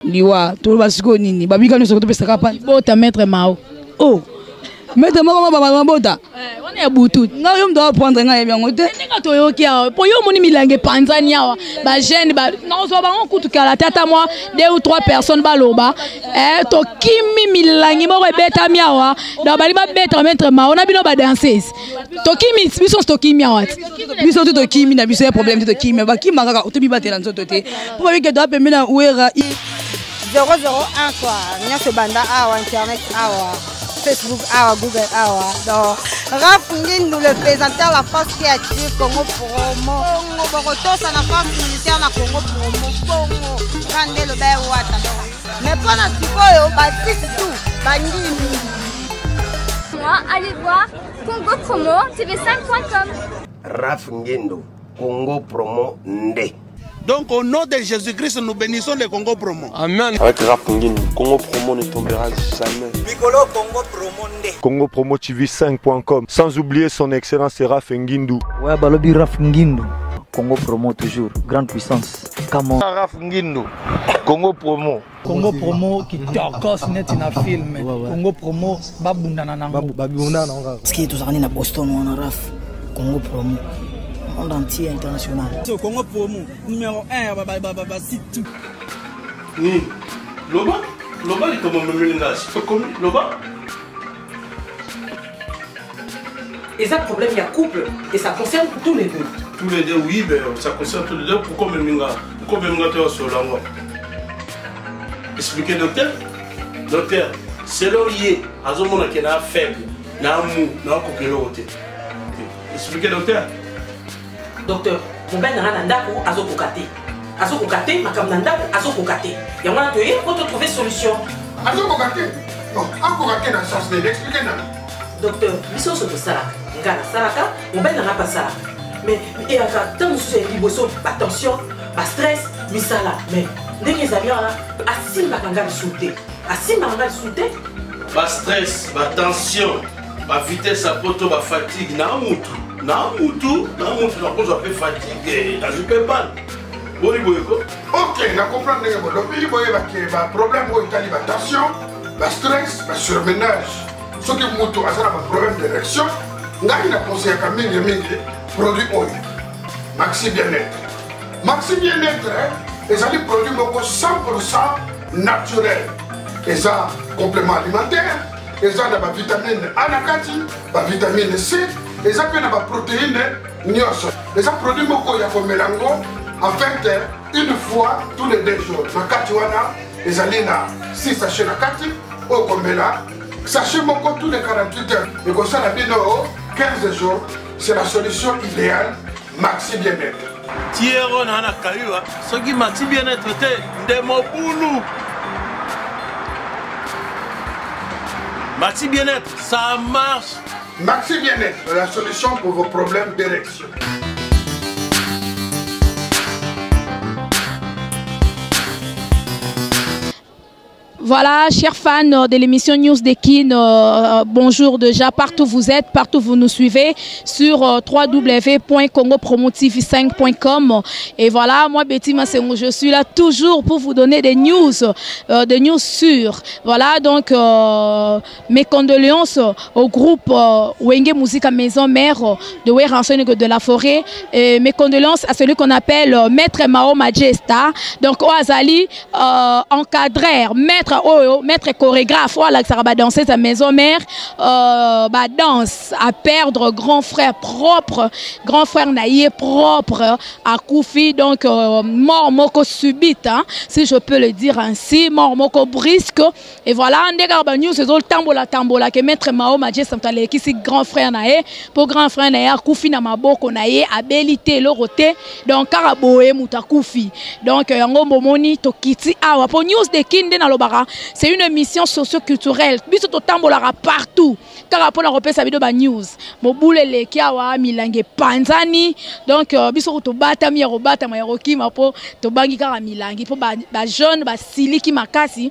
Liwa toloba sikoyo nini babika nyonso topesaka pa bota maître Mao. Oh maître moko mabota eh, wana ya butu ngai yo moto aprendre ngai yebi yango te ndenge toyoki awa mpo yo omoni milangi epanzani awa bajeune nakozwa bango kutu kala te ata mwa deux ou trois personnes baloba eh, tokimi milangi moko ebetami awa donc balingi babeta maître Mao na bino badanseuse tokimi biso nyonso tokimi awa ti biso te tokimi na biso ya problème te tokimi bakima kaka tomibatela nzoto te mpo babike toa pembe na wera 001 quoi nyonso ebanda awa internet awa facebook awa google awa donc raf ngindu le plaisanteur la force qui active congo promo bongo bokotosa na force militaire na congo promo bongo ka nde loba ewata donc mais mpo na sikoyo basisi tout bandimi. Moi, allez voir Congo Promo TV5.com. Raf Ngendo, Congo Promo Nde. Donc au nom de Jésus-Christ, nous bénissons le Congo Promo. Amen. Avec Raf Ngendo, Congo Promo ne tombera jamais. Mikolo Congo Promo Nde. Congo Promo TV5.com. Sans oublier son excellence Raf Ngindu. Ouais, balobi Raf Ngindu. Congo Promo toujours, grande puissance. Come on. Raf Ngindu, Congo Promo. Congo Promo kitokos neti na film. Congo Promo babundana nango. Babundana nango kaka. Parce que tozalaka na Boston wana Raf. Congo Promo. Monde entier international. So Congo Promo numéro 1 ba ba ba ba site tout. Ni loba loba likambo omemeli nga okomi loba. Eza problème ya couple et ça concerne tous les deux. Tous les deux oui mais ça concerne tous les deux pourquoi omemi nga pourquoi omemi nga toya solola yango expliquer docteur docteur selon ye azomona ke na faible na mou na okoka eloko te expliquer docteur. Docteur mobali na nga na ndako azokoka te azokoka te makambo na ndako azokoka te yango wana toye po to trouver solution. Azokoka te akoka te na sens nini explique nanu. Docteur biso nyonso tosalaka nga nasalaka mobali na nga mpe asalaka mais eyaka ntango mosusu ya liboso batension bastress misala mais ndenge ezali wana asimbaka nga lisusu te asimbaka nga lisusu te. Ba stress ba tension ba vitesse ya poto ba fatigue na mutu na mutu na mutu nakozwa mpe fatigue nazwi mpe bale boni boye ko. Ok na comprendre ndenge bolobi boyeba ke ba problème oyo etali ba tension ba stress ba surmenage soki mutu aza na ba problème d'érection ngai na conseillaka mingi mingi produit oyo maxi bien-être. Maxi bien-être ezali produit moko 100% naturel, eza complément alimentaire, eza na ba vitamine A na kati, ba vitamine C, eza mpe na ba protéine nyonso. Eza produit moko ya komela yango en fait une fois tous les 2 jours. Na kati wana ezali na 6 sachets na kati oyo komela sachet moko tous les 48 heures ekosala bino 15 jours. C'est la solution idéale Maxi bien-être. Tiero na na kayua soki Maxi bien-être te nde mobulu. Maxi bien-être, ça marche. Maxi bien-être, la solution pour vos problèmes d'érection. Voilà, chers fans de l'émission News de Kin, bonjour déjà, partout où vous êtes, partout où vous nous suivez sur w w w point congo promo t v cinq point com. Et voilà, moi Betty Massengo, je suis là toujours pour vous donner des news, des news sûres. Voilà, donc mes condoléances au groupe Wenge Musica Maison Mère de Werrason de la Forêt. Et mes condoléances à celui qu'on appelle Maître Mao Majesta. Donc, Oazali encadreur, maître oyo, maître chorégraphe, voilà, ça va danser sa maison mère, bah, danse à perdre grand frère propre, grand frère naïe propre à Koufi, donc mort moko subite, hein, si je peux le dire ainsi, mort moko brisque. Et voilà, ndeka ba news ezo tambola tambola que maître Mao Majesta mtale qui si grand frère nae, pour grand frère nae a Koufi na maboko nae abelité loroté, donc karaboé muta Koufi. Donc yango momoni to kiti awa pour news de Kinde na lobara, c'est une émission socio-culturelle. Biso to tambolara partout. Kaka pona kopesa bino ba news. Mobule leki awa milange panzani. Donc biso to bata mi ya bata ma ya rokima po to bangi kaka milangi po ba jeune ba siliki makasi.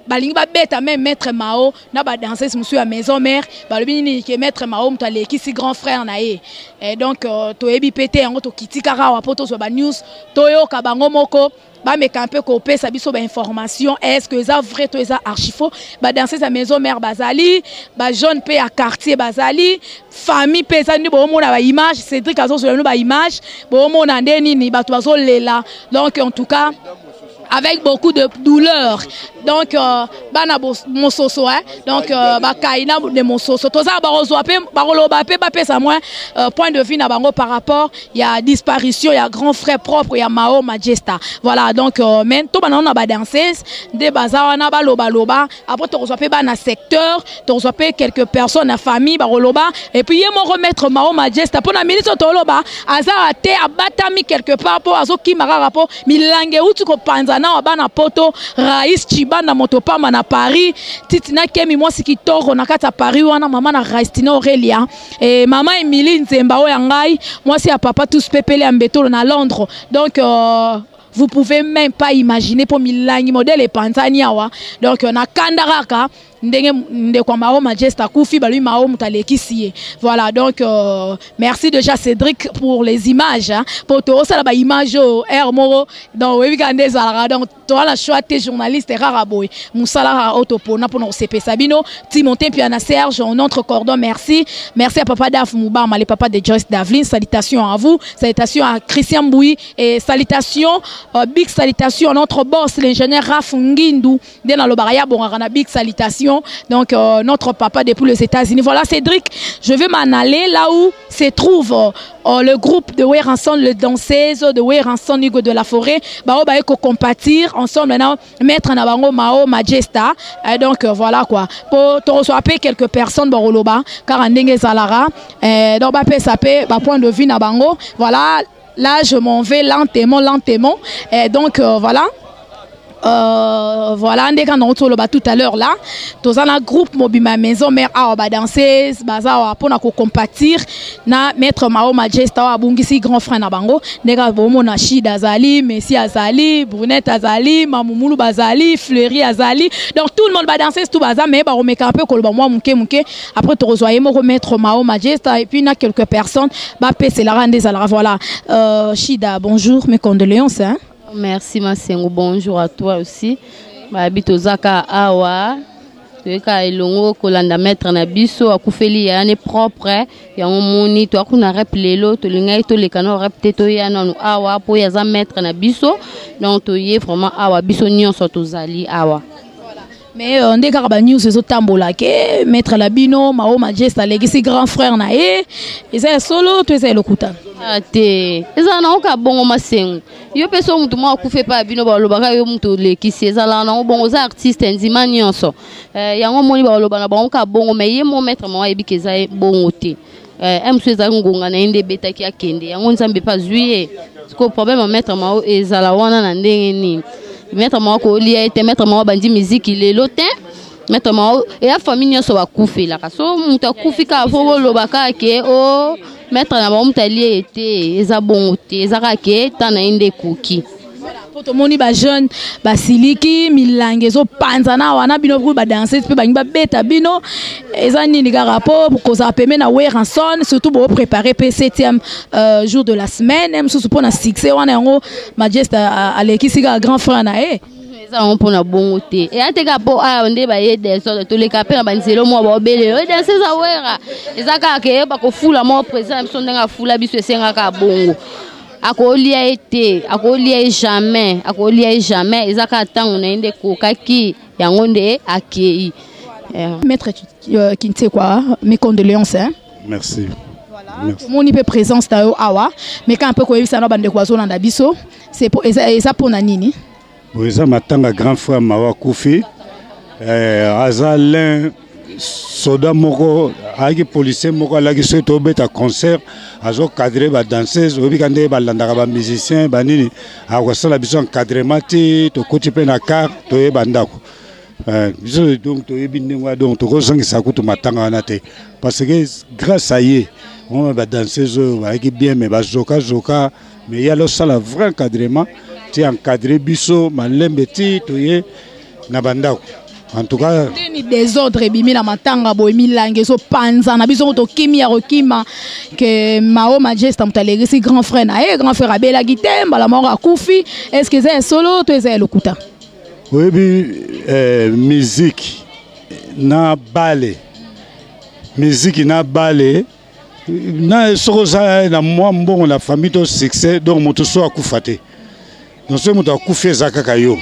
Balingi ba beta même maître Mao na ba danseuse musu ya maison mère balobi nini ke maître Mao mutu aleki si grand frère na ye. Et donc toyebi pété yango to kiti kaka awa po tozwa ba news toyoka bango moko. Bameka mpe kopesa biso bainformation, est ce que eza vrai to eza archi faux? Badanseuse ya maison mère bazali, bajeune mpe ya quartier bazali, famille mpe eza nde boomona baimage. Cédrik azozwela bino baimage, boomona nde nini bato bazolela. Donc en tout cas avec beaucoup de douleur. Donc bana mososo, hein? Donc bakaina de mososo toza bakozwa mpe bakoloba mpe bapesa moins point de vue na bango par rapport ya disparition ya grand frère propre ya Mao Majesta. Voilà, donc mais to bana na badanseuse nde baza wana balobaloba. Après tokozwa mpe bana secteur, tokozwa mpe quelques personnes na famille bakoloba, et puis ye moko maître Mao Majesta mpo na minute oyo toloba aza te, abatami quelque part mpo azokima kaka mpo milangi euti kopanza na bana poto. Rais Chibanda moto pamba na Paris, titi na kemi mwasi kitoko na kati ya Paris wana, mama na Raistina Aurelia e mama Emilie Nzemba oyo ya ngai, mwasi ya papa tous pepele ya mbetolo na Londres. Donc vous pouvez même pas imaginer mpo milangi modèle epanzani awa. Donc na kanda kaka ndenge ndeko ya Mao Majesta akufi, balobi Mao moto alekisi ye. Voilà, donc merci déjà Cédric pour les images, hein, po toosala baimage oyo aire moko. Donc oyebi kaka nde ezalaka. Donc toza na choix te, journaliste kaka boye, mosala kaka oyo topona mpona kosepesa bino. Timothée Mpiana Serge, notre cordon, merci. Merci à papa Daf Moubama, le papa de Joyce Davlin, salutations à vous, salutations à Christian Bouy et salutations, big salutation à notre boss, l'ingénieur Raf Ngindu nde nalobaka ya bongaka na big salutation. Donc notre papa depuis les États-Unis. Voilà Cédric, je vais m'en aller là où se trouve le groupe de Werrason, le danseuse de Werrason, Hugo de la Forêt, bao baye ko compatir ensemble na maître na bango Mao Majesta. Donc voilà quoi, po to reçoit pe quelques personnes boroloba car ndenge ezalaka. Donc bapesa pe ba point de vue na bango. Voilà, là je m'en vais lentement lentement et donc voilà. Voilà ndenge na toloba tout à l'heure là, toza na groupe mobima maison mère awa, badanseuse baza awa mpona kocompatir na maître Mao Majesta oyo abungisi grand frère na bango. Ndenge bomona, Shida azali, Messi azali, Brunette azali, Mamumulu bazali, Fleury azali, donc tout le monde, badanseuse tout baza, mais bakomeka mpe koloba mwa moke moke. Après tokozwa ye moko maître Mao Majesta et puis na quelques personnes bapeselaka nde ezalaka. Voilà, Shida, bonjour, mes condoléances, hein? Merci Masengo, bonjour à toi aussi. Babi tozaka awa, toyeka elongo kolanda maître na biso akufeli ya ne propre. Yango moni toakuna rep lelo, tolingai toleka na rep te, toya nanu awa po aza maître na biso. Donc toye vraiment awa, biso nyonso tozali awa. Mais nde kaka banews ezotambola ke maître na bino Mao Majesta alekisi grand frère na ye, eza ya solo to eza ya lokuta? Ah, te, ezala nango ka bongo. Masengo, yo mpe so motu moko akufi epai ya bino, balobaka yo motu olekisi. Ezalaka nango bongo, oza artiste, ndima nyonso. Yango omoni baloba na bango ka bongo, mais ye mo maître moko ayebi ke eza ye bongo te. Mosusu ezalaki ngonga na ye nde ebetaki akende, yango Nzambe mpe azwi ye. Sikoyo problème ya maître Mao ezala wana na ndenge nini? Maître Mao kolia ye te, maître Mao abandi miziki lelo te. Maître Mao eya famille nyonso bakufelaka, so moto akufi kaka fo boloba kaka ke o maître na bango moto alie ye te. Eza bongo te, eza kaka ke temps na ye nde ekoki. Po tomoni bajeune basiliki, milangi ezopanzana wana, bino ku badanseuse mpe balingi babeta bino. Eza nini kaka mpo kozala pembe na Werrason, surtout boprépare mpe 7e jour de la semaine mosusu mpo na succès wana, yango Majesta alekisi kaka grand frère na ye? Eza yango mpona bongo te, eya te kaka mpo awa nde baye désordre. Toleka mpe na banzela mwa baobelela oyo danse eza Wera. Eza kaka ke bakofula moko président na biso ndenge afula biso, esengaka bongo. Akolia ye te, akolia ye jamais, akolia ye jamais. Eza kaka ntango na ye nde ekokaki, yango nde akei. Maître Kinsekwa, mes condoléances, hein? Merci. Tomoni mpe présence na yo awa, mais quand mpe koyebisa na bandeko bazolanda biso, eza mpona nini? Bon, eza matanga grand frère Mao akufi. Aza l'un soda moko, ayaki policier moko, alaki soki tobeta concert, azocadre badanseuse. Oyebi ka ndenge balandaka bamusicien banini, akosala biso encadrement ti tokoti mpe na car, toyeba ndako. Biso donc toyebi ndenge wana, donc tokozongisa kutu matanga wana te, parce que grâce à ye omona badanseuse oyo bayaki bien, mais bazokazoka, mais ye alosala vrai encadrement ti encadre biso malembe ti toye na bandako. En tout cas, Ndeni désordre ebimi na matanga boye, milangi ezopanzana, biso ngo tokimi ya kokima ke Mao Majesta moto alekisi grand frère na ye. Grand frère abelaki te, mbala moko akufi. Est ce que eza ya solo to eza ya lokuta? Oyebi, musique na bale, musique na bale na, soki oza na mwa mbongo na famille to succès, donc moto so akufa te. Donc soki moto akufi, eza kaka yo.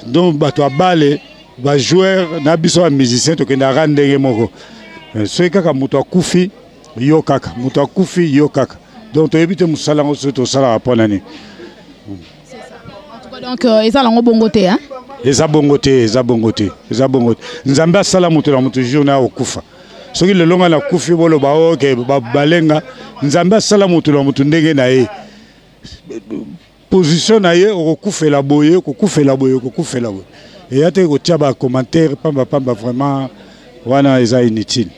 Donc bato ya bale, bajoueur na biso bamusicien, tokendaka ndenge moko. Soki kaka moto akufi, yo kaka, moto akufi, yo kaka. Donc toyebi te mosala yango soki tosalaka mpo na nini. Donc eza nango bongo te, hein? Eza bongo te, eza bongo te, eza bongo te. Nzambe asala moto na moto jour na okufa. Soki lelo ngai nakufi, boloba oke balenga. Nzambe asala moto na moto ndenge na ye, position na ye. Okokufela boye, okokufela boye, okokufela boye. Eya te kotia bacommentaire pamba pamba, vraiment wana eza inutile.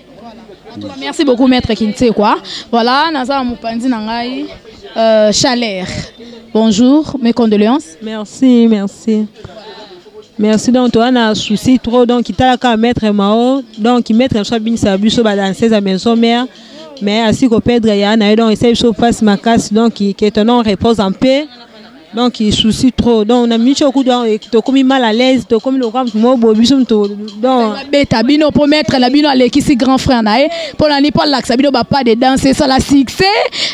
Merci beaucoup, maître Kinsekwa. Voilà, naza mopanzi na ngai, Chaleur. Bonjour, mes condoléances. Merci, merci. Merci. Donc toi na souci trop, donc italaka maître Mao, donc maître so binisa biso ba danseuse à maison mère, mais asi ko perdre ya na, donc essaye biso passe makasi, donc que ton nom repose en paix. Donc il soucie trop, donc on a mis beaucoup, donc tokomi mal à l'aise, tokomi lokola moto moko boye, biso moto donc Beta bino po maître na bino alekisi grand frère na ye mpo na nini? Mpo alakisa bino bapa de danse esala succès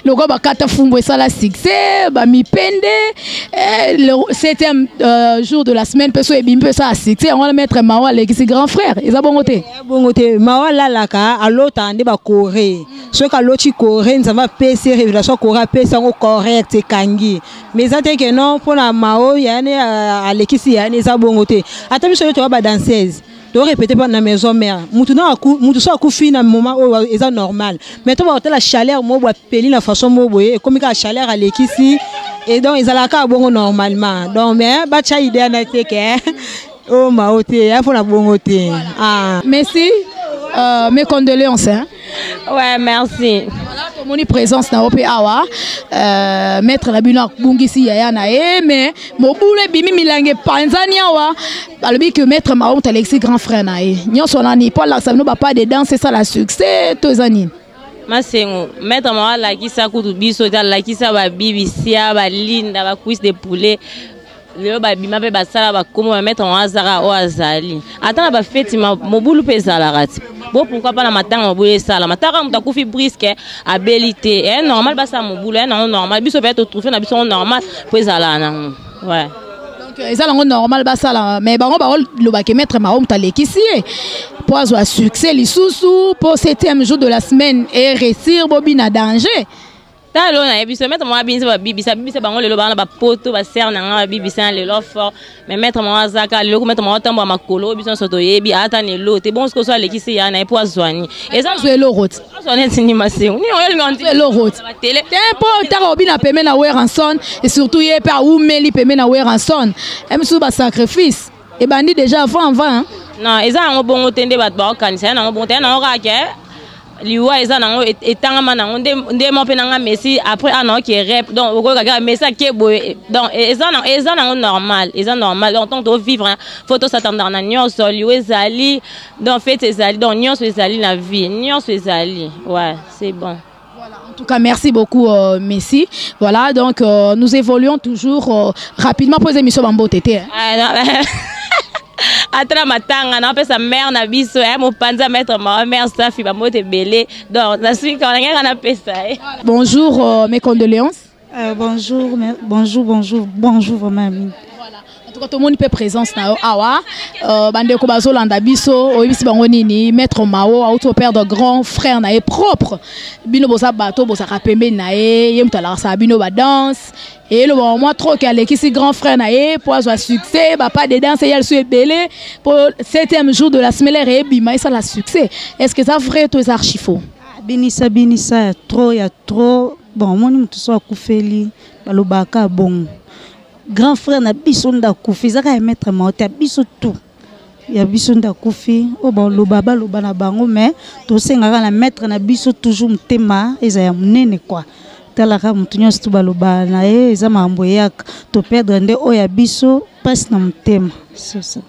lokola bakata fumbu esala succès, bamipende, le septième jour de la semaine mpe so ebimi mpe esala succès. Yango wana maître Mao alekisi grand frère. Eza bongo te? Bongo te. Mao alalaka, alotaka nde bakore. Soki aloti kore, Nzambe apesi révélation, kore apesi yango correct, ekangi. Mais eza te ke non, mpona Mao yani alekisi yani, eza bongo te. Ata biso oyo toya badanseuse, torépété mpa na maison mère, mutu na mutu so akufi na moment oyo, eza normal. Mais to bakotala chaleur moko boye, apeli na façon moko boye, ekomi kaka chaleur alekisi. Et donc ezalaka kaka bongo normalement. Donc mais batya idée na te ke oyo Mao te, ya mpona bongo te, ah. Merci, mes condoléances, hein. Ouais, merci. Voilà, tomoni présence na yo mpe awa. Maître na bino abungisi yaya na ye, mais mobulu ebimi, milangi epanzani awa. Balobi ke maître Mao moto alekisi grand frère na ye. Nyonso nani mpo alakisa bino bapa de danse esala succès to eza nini? Masengo, maître Mao alakisa kutu biso te, alakisa babibisia, balinda, bacuisse de poulet. Lelo babima mpe basala bakomo. Bamaître Mao azaka oyo azali ata na bafeti, mobulu mpe ezalaka ti bo. Pourquoi mpa na matanga mobulu esalama? Taka moto akufi brusque, abeli te, normal basala mobulu nango normal. Biso mpe totrouve na biso ngo normal mpo ezalaka nango, ouais. Donc eza nango normal basala, mais bango balobaki maître Mao moto alekisi ye mpo azwa succès lisusu, mpo septième jour de la semaine eréussir, bobina danger. Tala, lelo nayebi so maître Mao abinisa babibisa, abibisa bango lelo baa na bapoto, basere na nga babibisa na lelo fort. Mais maître Mao azaka lelo, maître Mao atambola makolo oyo biso nyonso toyebi, ata na elo te. Bongo sikoyo so alekisi ya na ye mpo azwani? Eza azwa eloko te. Azwa neti ni Masengo nini oyo olinga? Eloko te te, mpo ntaka obina peme na Werrason, et surtout ye mpe awumeli peme na Werrason, mosusu basacrifice ebandi déjà avant avant, hein? Non, eza yango bongo te nde bato baokanisa ya nango bongo te. Ya nango kaka ke liwa eza nango, etangama nango nde mo mpe nanga Messi après a nango ke rep. Donc okoyoka kaka Messi ake boye. Donc eza nango normal, eza normal. Donc tant tovivre, faut tosatandaka na nyonso. Liwa ezali, donc fête ezali, donc nyonso ezali na vie, nyonso ezali, ouais, c'est bon. En tout cas, merci beaucoup, Messi. Voilà, donc nous évoluons toujours rapidement pour les émissions Bambo Tété. Hein. Ah, non, ata na matanga napesa mare na biso ya mopanza, maître Mao, mare Safi, bambote ebele. Donc nasuki nangeka napesa ye. Bonjour, mes condoléances. Bonjour, bonjour, bonjour, bonjour vraiment. En tout cas, tout le monde peut présence na yo awa. Bandeko bazolanda biso, oyebisi bango nini? Maître Mao auto perdre grand frère na ye propre. Bino boza bato bozaka pembeni na ye, ye moto alakisaka bino ba danse. Eloba mwa trop ke alekisi grand frère na ye po azwa succès, bapa de danse ya lisu ebele, po septième jour de la semaine ebima esala succès. Est-ce que eza vrai to eza archi faux? Binisa binisa ya trop, ya trop. Bon, omoni, moto so akufeli, balobaka bongo. Grand frère na biso nde akufi, ezaka ya maître Mao te, ya biso tout, ya biso nde akufi. Oyo baloba, baloba na bango, mais tosengaka na maître na biso toujours motema eza ya monene quoi. Talaka motu nyonso tu baloba na ye, eza makambo eyaka. Toperdre nde oyo ya biso, mpasi na motema, c'est ça.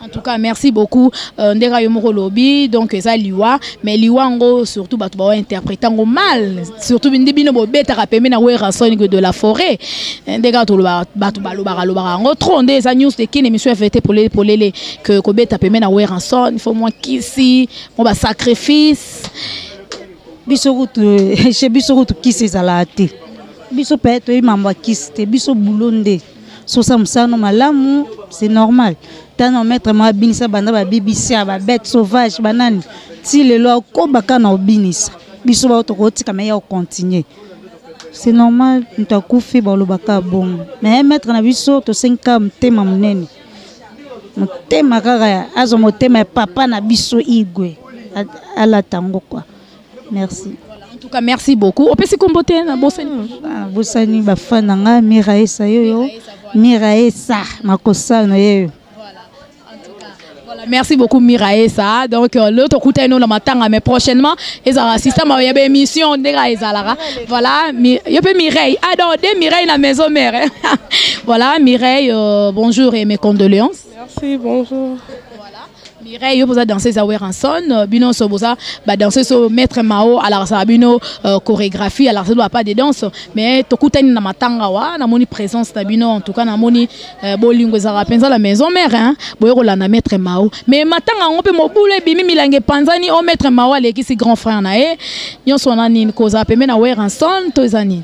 En tout cas, merci beaucoup. Ndera yo moko lobi, donc eza liwa, mais liwa ngo surtout bato ba interpréter ngo mal, surtout bindi bino bo beta ka pembe na Werrason de la forêt. Ndeka to loba bato ba loba loba ngo trop nde eza news de kin émission FT pour les pour les que ko beta pembe na Werrason, il faut moins kisi, mo ba sacrifice. Biso kutu chez biso kutu kisi ezalaka te. Biso pe toyebi mambo ya kisi te, biso boulot nde. Sosa mosala no malamu, c'est normal. Tano maître ma binisa banda ba BBC ba bête sauvage banani. Ti lelo akoba kana obinisa. Biso ba tokotika mais ya continuer. C'est normal mutu akufi balobaka bongo. Mais maître na biso tosengi motema monene. Motema kaka azo motema ya papa na biso Igwe. Alata yango quoi. Merci. En tout cas, merci beaucoup. Opesi kombo te na bosani. Ah, bosani ba fan na nga Miraesa yoyo. Miraesa makosano yeyo. Voilà, merci beaucoup Miraesa. Donc l'autre côté nous la matanga mais prochainement ils aura système il y a émission ndega ezalara. Voilà, yo pe Mireille. Ah non, de Mireille la maison mère. Voilà, Mireille, bonjour et mes condoléances. Merci, bonjour. Mireille, yo boza danser za Werrason, bino so boza ba danser so maître Mao, alors ça bino chorégraphie, alors ça doit pas de danse, mais tokutani na matanga wa, na moni présence na bino, en tout cas na moni bolingo za rapenza la maison mère hein, boyoko la na maître Mao. Mais matanga on peut mobule bimi milange panzani o maître Mao aleki si grand frère na ye, nyonso na nini koza pembe na Werrason to ezani.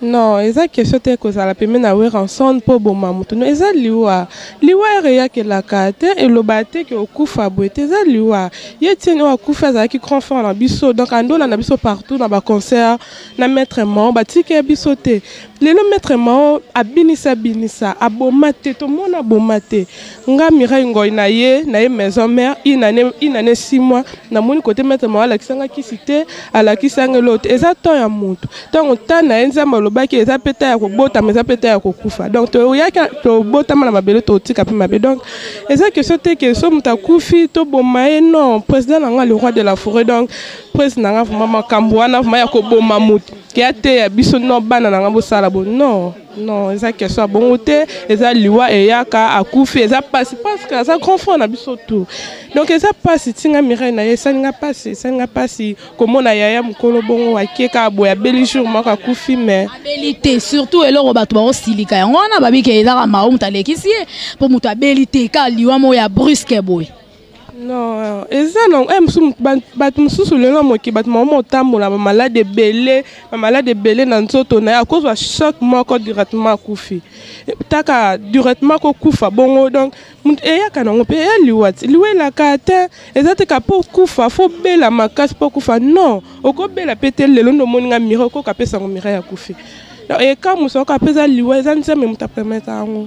Non, eza question te kozala pembe na Werrason mpo boma motu. Non, eza liwa. Liwa ereyakelaka te, eloba te ke okufa boye te, eza liwa. Ye tieni oyo akufi azalaki grand frère na biso, donc andola na biso partout na ba concert na maître Mao, batiki ye biso te. Lelo maître Mao abinisa binisa, aboma te, tomona aboma te. Nga Mireille Ngoy na ye, na ye maison mère, une année 6 mois, namoni côté maître Mao alakisanga kisi te, alakisanga eloko te. Eza temps ya motu. Ntango ta na ye Nzambe alobaki eza pe ta ya kobotama, eza pe ta ya kokufa. Donc toyaki tobotama na mabele, totika pe mabe. Donc eza question te ke so moto akufi toboma ye, non. Président na nga le roi de la forêt, donc président na nga vraiment makambo wana vraiment ya koboma motu ke ateya biso, non, bana na nga bosala bo, non. Non, eza question ya bongo te, eza liwa eyaka akufi, eza pasi parce que aza grand frère na biso tout. Donc eza pasi tinga Mireille na ye esalinga pasi, esalinga pasi komona yaya mokolo bongo akeka boye abeli jour moko akufi, mais abeli te, surtout eloko bato baosilika yango wana babike ezaka Mao moto alekisi ye mpo moto abeli te ka liwa moko ya brusque boye. Non, eza non, mosusu, bato mosusu lelo moki bato mama otambola ba malade ebele, ba malade ebele na nzoto na ye akozwa choc moko directement akufi. Taka directement kokufa bongo, donc moto eyaka nango mpe eya liwa ti liwa elaka te, eza te ka mpo kufa fo bela makasi mpo kufa, non, okobela pe te lelo nde omoni nga Mireille okoka apesa yango Mireille akufi. Donc ekamusa okoka mpe eza liwa, eza Nzambe moto apermettre yango.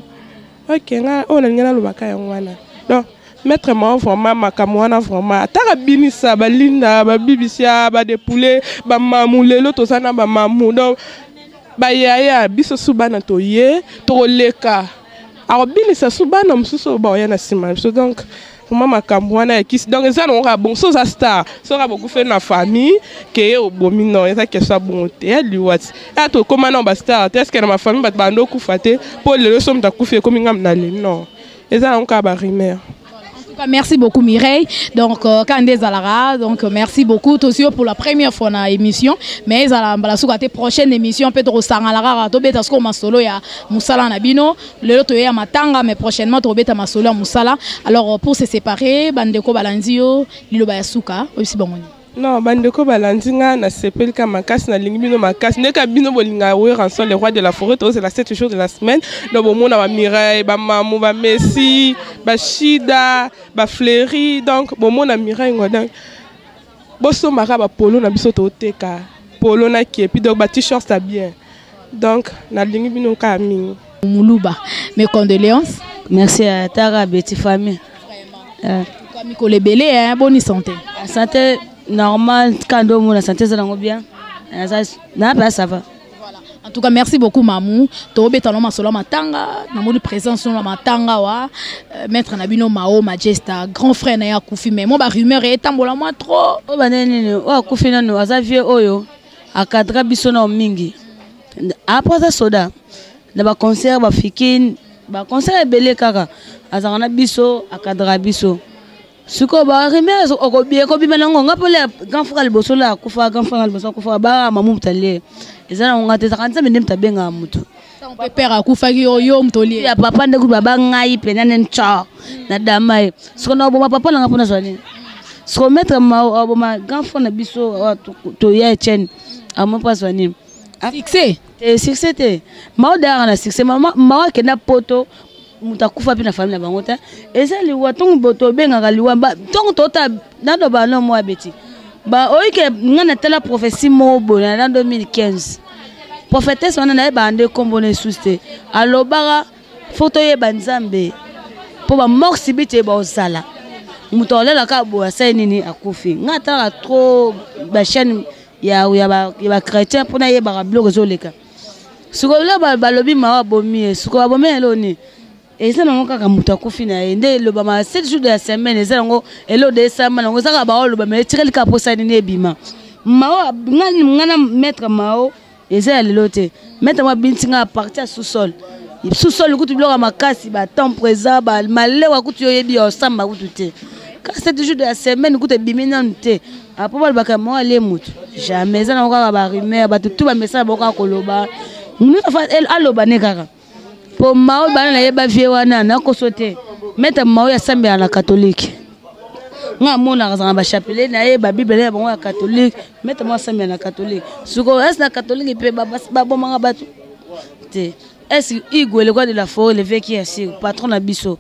Ok, nga oyo nalingi nalobaka yango wana. Donc maître Mao vraiment makambo wana vraiment ataka binisa balinda babibisia badepule bamamu lelo toza na bamamu, donc bayaya biso su bana toye tokoleka akobinisa su bana mosusu oyo baoya na nsima na biso. Donc vraiment makambo wana ya kisi, donc eza nango kaka bongo. So oza star, soki bokufi na famille ke ye obomi, non, eza question ya bongo te, ya liwa ti ya tokóma nao bastar te. Est-ce na bafamille bato bando okufa te mpo lelo so moto akufi ekomi ngam na le, non, eza nango kaka barumeur. En tout cas, merci beaucoup Mireille. Donc, quand Zalara, donc merci beaucoup aussi pour la première fois dans l'émission. Mais Zala mbala suka te prochaine émission peut-être au Sangalara, to beta sko masolo ya musala na bino. Lelo to ya matanga, mais prochainement to beta masolo ya musala. Alors pour se séparer, bandeko balandi yo liloba ya suka, aussi bon. Non, bandeko balandi nga nasepeli ka makasi, nalingi bino makasi ndeka bino bolinga Werrason le roi de la forêt. Tozela 7 jours de la semaine, donc bomona bamireille, bamamu, bamessi, bashida, bafleuri, donc bomona Mireille ngo. Donc bosombaka bapolo na biso, toteka polo na kepi, donc bat-shirt ya bien. Donc nalingi bino kaka mingi. Muluba, mes condoléances. Merci à Tara Betty famille. Mikolo ebele hein, bonne santé. Santé normale, quand on a santé ça bien. Na pas ça va. En tout cas, merci beaucoup Mamou. Tobe talo masolo matanga, na moni présence na matanga wa maître na bino Mao Majesta, grand frère na ya kufi, mais moi ba rumeur est tambola moi trop. O ba nene o akufi nanu aza vieux oyo akadra biso na mingi. Après ça soda na ba concert ba fikin ba concert ebele kaka. Azalaka na biso, akadraka biso. Sikoyo barumeur ekobima nango nga mpole grand frère liboso la akufa, grand frère liboso akufa, ba mamu moto alie. Eza nango nga te, ezalaka Nzambe nde moto abengaka motu. Mpe père akufaki, yo yo moto olie. Ya papa nde kutu baba ngai mpenza nde nco na dama ye. Sikoyo na oboma papa nanga mpona zwa nini? Sikoyo maître aboma grand frère na biso toya Etienne, amo mpo azwa nini? Succès te, succès te. Mao dayaka na succès. Mao akenda poto, moto akufa mpe na famille na bango te. Eza liwa ntongo tobengaka liwa ntongo tota naloba no mwa beti ba oyike. Ngai natala prophétie moko boye na 2015, prophétesse wana nayebaka nde nkombo na esusu te. Alobaka fo toyeba Nzambe mpo bamort subite baozala, moto aolelaka boye asali nini, akufi. Ngai atalaka trop bachaîne ya bachrétien mpo nayebaka biloko ezoleka. Sikoyo balobi mawa abomi ye. Sikoyo abomi ye eloo nini? Eza nango kaka moto akufi na ye nde elobama 7 jours de la semaine. Eza nango eloo de esama nango, eza kaka baoloba ma etikali kaka mposa nini ebima. Mao nga na maître Mao eza ya lelo te. Maître mwa binti nga aparti ya sous-sol, sous-sol kutu biloko ya makasi, batemps présent malewa kutu yo oyebi ya osamba kutu te. Kaka 7 jours de la semaine kutu ebimi nanu te. Apo balobaka mao alie motu, jamais. Eza nango kaka barumeur, bato tu bamesana bao kaka koloba, nyonso aloba ne kaka po mao bana nayeba vie wana nakoso te. Maître Mao asambela na catholique, nga amonaka azala na bachapelet na ye, babible na bango ya catholique. Maître mao asambela na catholique. Sikoyo ese na catholique mpe babomaka bato te? Ese Igwe, le roi de la forêt, l'évêque ya sir patron na biso,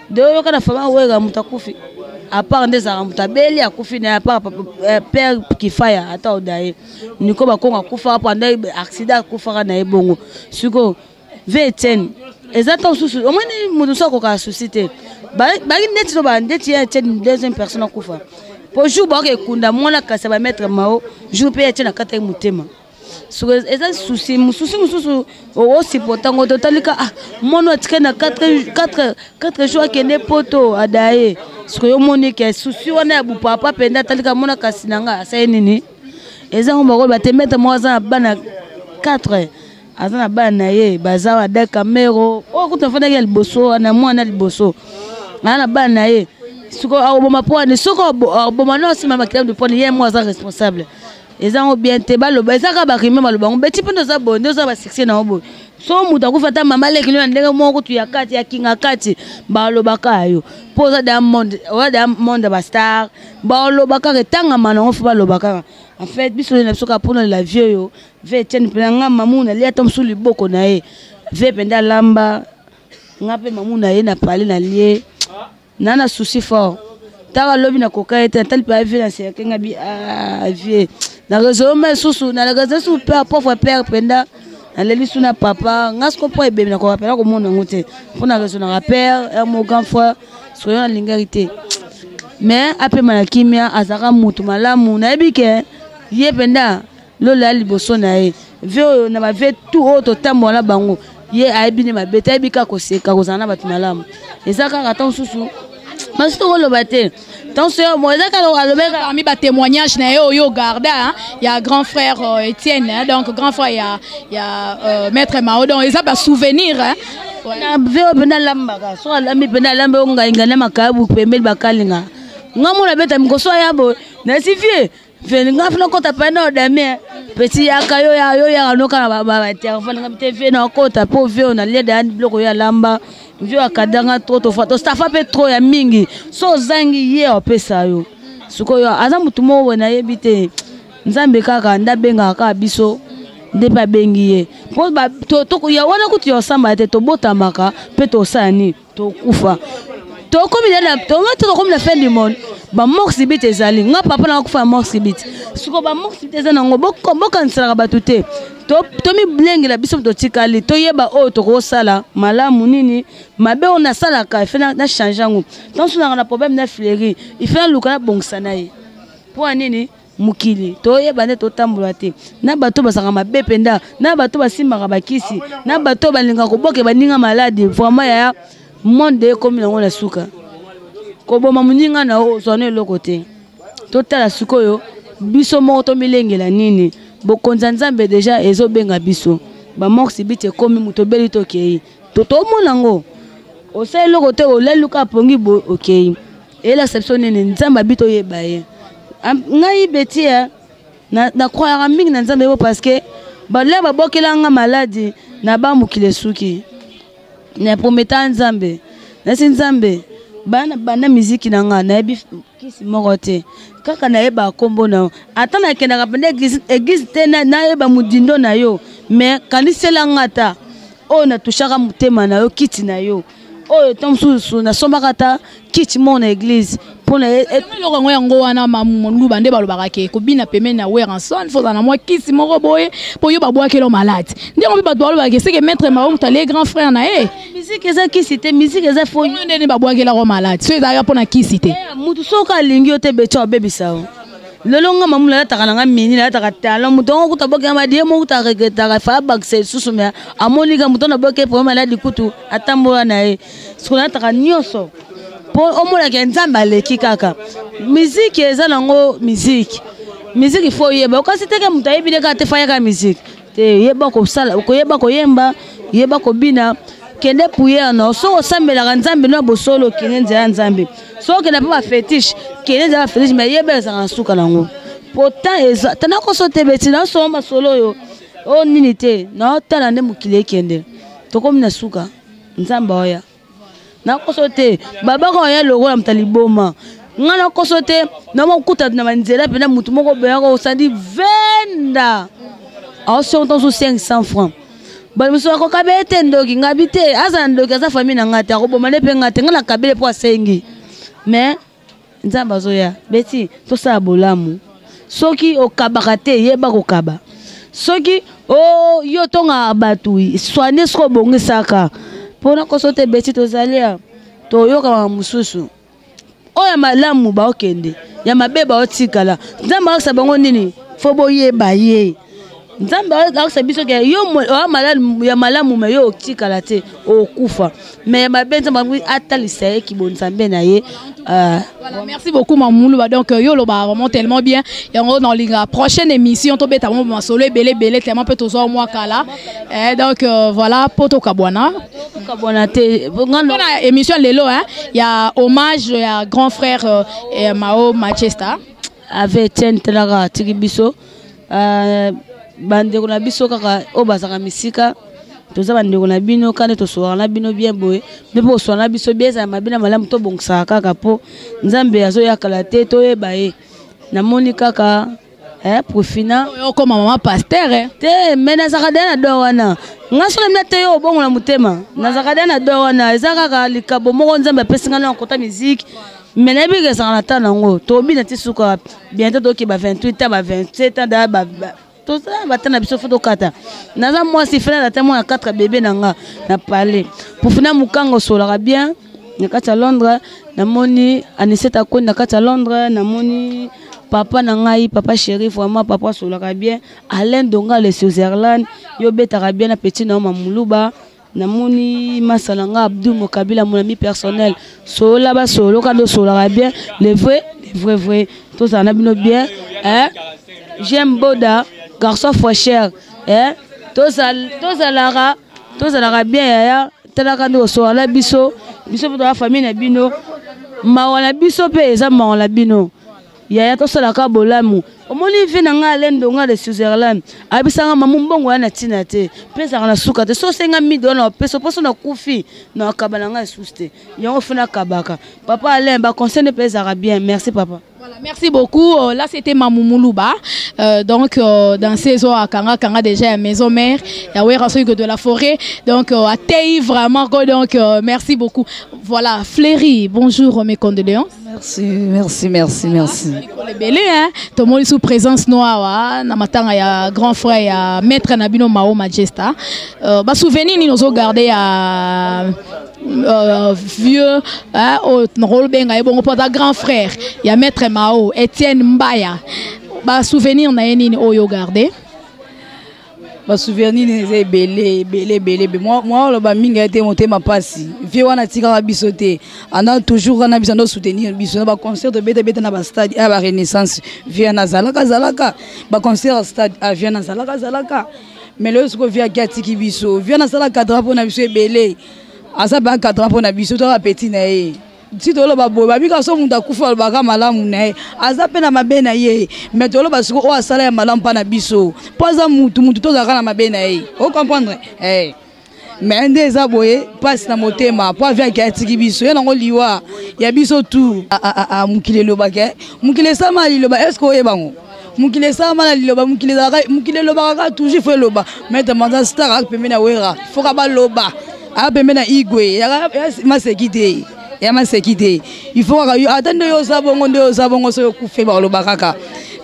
de oyoka na fama wega moto akufi, à part nde ezalaka moto abeli akufi na ye, à part père Kifaya ata oda ye Niko Bakongo akufaka pendant accident, akufaka na ye bongo. Sikoyo ve Etienne eza ntango mosusu omoni moto mosusu akokaka susi te. Baki neti to ndeti ya Etienne, deuxième personne akufa po jour baoka ekunda mwana kasi ya bamaître Mao, jour mpe Etienne akataki motema. Soki eza susi mosusu mosusu okosupporta yango te. Otalika, ah, mwana atikali na 4 jours akende poto adaye. Soki yo omoni ke susi wana ya bupapa mpenza, atalika mwana kasi na nga asali nini, eza ngo bakoloba te. Maître moko aza na bana 4, aza na bana na ye baza wada Camero oyo kutu afandaki ya liboso wana, mwana liboso aza na bana na ye. Sikoyo akoboma mpo wani? Soki akoboma no asima makila mpo wani? Ye mo aza responsable. Eza yango bien te baloba, eza kaka barime baloba yango beti mpe nde oza boye, nde oza basuccès na yango boye. So moto akufi ata mama leki na ndenge moko kutu ya kati ya kinga kati, balobaka yo mpo oza da monde, oza da monde ya bastar, baloba kaka etangama nango fo baloba kaka. En fait biso na biso kaka mpona la vie oyo ve Etienne mpena nga mamu nalia ata mosusu liboko na ye ve mpenza alamba nga mpe mamu na ye na pale na lie na souci fort. Taka lobi nakoka ye te, natali mpe avie na serke nga bi avie na réseau ma susu na réseau su père, pauvre père mpenza naleli su na papa nga siko mpo ebemi nakoka mpena komona yango te mpo na réseau naka père mon grand frère. Soki yo nalingaki te, mais apema na kimia, azalaka motu malamu. Nayebi ke ye mpenza lola ya liboso na ye ve oyo na bave tout oyo totambola na bango, ye ayebi nde mabe te, ayebi kaka koseka, kozala na bato malamu. Eza kaka ata mosusu masusu tokoloba te, ntango eza kaka alobeka. Parmi batémoignage na ye oyo garda, hein, ya grand frère Étienne, hein, donc grand frère ya maître Mao, donc eza basouvenir, hein. Na ve oyo mpenza alambaka, soki alambi mpenza alambi oyo ngainga na makayabu pembeni bakalinga nga mona beta mikoso ya boye nasi vie vie nga funa kota pe na odamie petit yaka yo ya yo yaka noka na ba telefone nga te vie na kota po vie na lia da biloko yo alamba vie akadanga trop to fa to stafa pe trop ya mingi so ozangi ye opesa yo. Sikoyo aza motu moko boye nayebi te, Nzambe kaka nde abengaka kaka biso nde mpe abengi ye po ya wana kutu ya osamba te. Tobotamaka mpe tosala nini, tokufa, tokomi na fin du monde. Bamort subite ezali nga papa nanga kufa ya mort subite. Sikoyo bamort subite eza nango, bokaniselaka bato te. Tomiblengela biso totikali, toyeba oyo tokosala malamu nini, mabe oyo nasalaka ife na change yango. Ntanso nanga na problème na fleuri, ife naluka nabongisa na ye mpo ya nini. Mokili toyeba nde totambola te na bato bazalaka mabe mpenza, na bato basimbaka bakisi, na bato balingaka koboke baninga maladi. Vraiment yaya, monde ekomi nango na suka. Koboma moninga na yo ozwa no eloko te. Totala sikoyo biso moko tomilengela nini. Bokonzi ya Nzambe deja ezobenga biso, bamort subite ekomi, moto obeli tokei tomona yango. Osali eloko te, olali luka apongi boye okei. Elakisa biso nini? Nzambe abi toyeba ye. Ngai beti eh, na, na croyaka mingi na Nzambe po parce que balaya babwakela nga maladi na ba mokili esuki. Na prometa Nzambe. Nasi Nzambe bana banda miziki na nga nayebi kisi moko te kaka nayeba nkombo na yo ata nakendaka mpenza eglise, eglise te nayeba modindo na yo mais kanisela nga ata oyo natushaka motema na yo kiti na yo oyo ntango mosusu nasombaka ata kiti moko na eglise mpona eloko yango yango wana moluba nde balobaka ke kobina pembeni na Werrason fozala na mwa kisi moko boye mpo yo babwakelo malade ndenge mpe bato balobaka ke seke maître Mao moto alie grand frère na ye. Musique eza kisi te, musique eza fo ndenge babwakelako malade so ezalaka mpo na kisi te. Motu soki alingi yo te beti abebisa yo. Lelo nga mamu nalataka na nga mini, nalataka talon, moto yango kuta aboki nga ye moko kuta aregretaka fa abakisa lisusu me amoni ka moto naboki problème maladi kutu atambola na ye siko nalataka nyonso mpo omonaka ya Nzambe aleki kaka miziki eza nango miziki miziki fo oyeba okasi teke moto ayebi nde kaka te fayaka miziki te yeba kosala koyeba koyemba yeba kobina kende priere na soki osambelaka nzambe no ya bosolo kende nzela ya nzambe soki okenda mpe bafetiche kende nzela ya bafetiche mai yeba ezalaka na suka nango pourtant eza tana koso te beti nasoma masolo oyo oyo nini te naotala nde mokili ekende tokomi na suka nzambe oya nakoso te babaka oya lokola moto ya liboma nga nakoso te namokuta na banzela mpena motu moko boyaka osandi venda aosongo ntango 500 francs bato mosusu akokaba ye te ndoki ngabi te azala ndoki aza famille na ngai te akoboma nde mpe ngai te ngai nakabele mpo asengi mais nzambe azoya beti tosala bolamu soki okabaka te yeba kokaba soki o oh, yo otongaka bato soigne soki obongisaka mpo nakoso te beti tozali ya toyokaka mosusu oyo ya malamu baokende ya mabe baotikala nzambe akokisa bango nini fo boyeba ye nzambe akokisa biso ke yo oya malamu ya malamu me yo otikala te okufa me ya mabe nzambe atalisa ye kibonzambe na ye. Voilà, merci beaucoup Mamoulou. Donc yo loba vraiment tellement bien. Yango dans la prochaine émission to beta mo masolo ebele ebele tellement peut tozo moi kala. Eh, donc voilà poto kabwana. Kabwana te. Ngana émission lelo hein, il y a hommage ya grand frère Mao Manchester. Avec Etienne Telaka tiki biso. Bandeko na biso kaka oyo bazalaka misika toza bandeko na bino kande tosolaka na bino bien boye mpe mpo kosola na biso bien ezala mabe na malamu tobongisaka kaka mpo nzambe azoyakala te toyeba ye namoni kaka profina okoma mama pasteur eh. Te me nazalaka deya na do wana nga so na mina te yo obongola motema nazalaka deya na do wana eza kaka likabo moko nzambe apesi nga na kota miziki me nayebi ke ezalaka na ntango yango tobina ti suka bientôt toke ba 28 ans ba 27 ans da ba tozala bata na biso fo tokata naza mwasi fena nata mwana 4 bebe na nga na palais pofina mokanga osolaka bien na kati ya Londres namoni Aniseta Koni na kati ya Londres namoni papa na ngai papa chéri vraiment papa asolaka bien Alain Donga le Switzerland yo obetaka bien na petit na yo Mamuluba namoni masa na nga Abdou Mokabila mon ami personnel solola basoloka nde osolaka bien le vrai le vrai vrai tozala na bino bien hein? J'aime Boda garçon faucheur hein? Tozalaka tozalaka bien yaya talaka nde osola na biso biso mpe toza famille na bino mawa na biso mpe eza mawa na bino yaya tosalaka bolamu omoni vie na ngai Alain Ndonga de Switzerland ayebisanga mamu mbongo ya na ntina te mpe ezalaka na suka te so osenga midi wana opesa mposo nakufi na akaba na ngai lisusu te yango fo nakabaka papa Alain baconseil nde mpe ezalaka bien merci papa. Voilà, merci beaucoup. Là, c'était Mamou Moulouba. Donc, dans ces eaux à Kanga, Kanga déjà à maison mère, il y a Werasoy de la forêt. Donc, à Tei, vraiment. Donc, merci beaucoup. Voilà, Fléry, bonjour, mes condoléances. Merci, merci, merci, merci. Les belés, hein. Tout le monde sous présence noire, hein. Na matanga, il y a grand frère, il y a maître Nabino Mao Majesta. Bah, souvenir, nous avons gardé à vieux, hein, au rôle benga et bon pour grand frère, il y a maître Mao, Etienne Mbaya. Bah, souvenir na nini oyo gardé. Ba souvenir ni eza ebele ebele ebele ebele. Moi, moi oloba mingi ete motema pasi. Vieux wana tikaka biso te. Anda toujours wana biso ndo soutenir biso na ba concert to beta beta na ba stade ya ba renaissance. Vieux na zalaka zalaka ba concert stade a vieux na zalaka zalaka. Mais le siko vieux atiki biso. Vieux na sala cadre pona biso ebele. Aza mpe encadrement mpo na biso, toza bapeti na ye. Si toloba boye, babika so moto akufa alobaka malamu na ye, aza mpe na mabe na ye, mais toloba sikoyo oyo asala ya malamu mpa na biso, mpo aza mutu mutu, tozalaka na mabe na ye, ocomprendre eh. Mais nde eza boye, mpasi na motema mpo aviaki atiki biso ye nango liwa ya biso tu. Mokili elobaka, mokili esama liloba, est ce que oyeba ngo? Mokili esalama na liloba, mokili ezalaka, mokili elobaka kaka toujours, fo eloba. Maître Manza star aka pembeni ya Wera, foka baloba, aka pembeni ya Igwe, ya maseki te, ya maseki te. Il faut kaka yo ata nde yo oza bongo, nde oza bongo, soki okufe baloba kaka.